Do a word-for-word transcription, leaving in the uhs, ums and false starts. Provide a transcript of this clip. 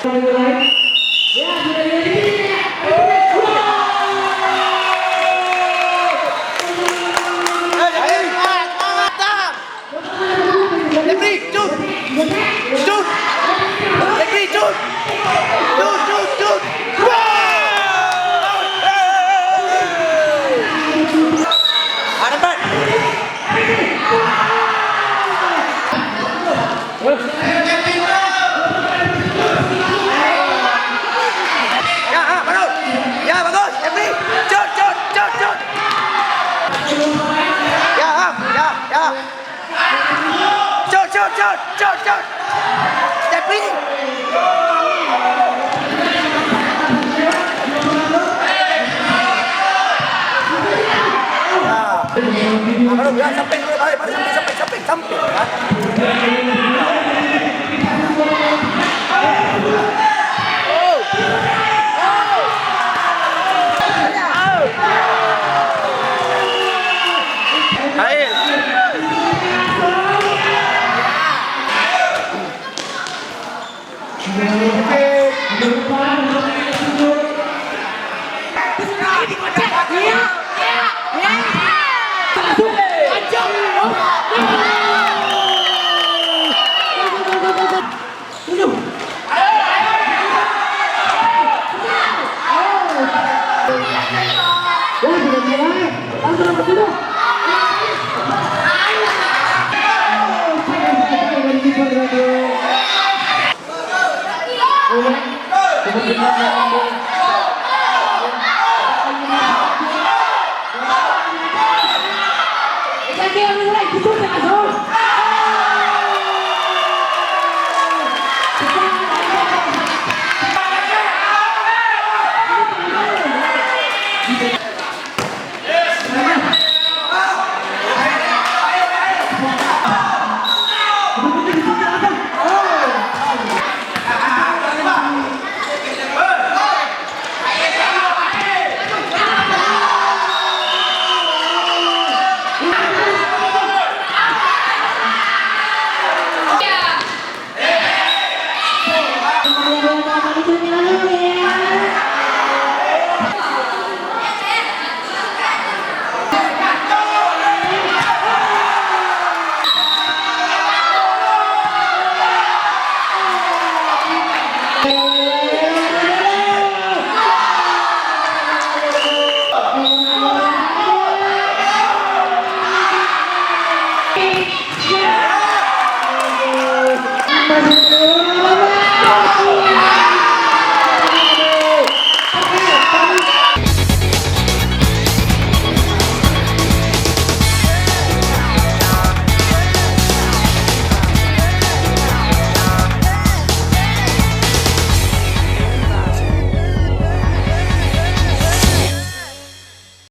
Jeffrey, cut! Cut! Jeffrey, cut! Cut, cut, cut! Hadapan! Ya, ha, bagus! Ya, bagus! Jeffrey! Cut, cut, cut, cut! Ya, ha, ya, ya! Cut, cut, cut, cut, cut. Step in. Ya. Ah, baru, ya, samping dulu, baik, baru samping, samping, samping, samping, ya. Hai.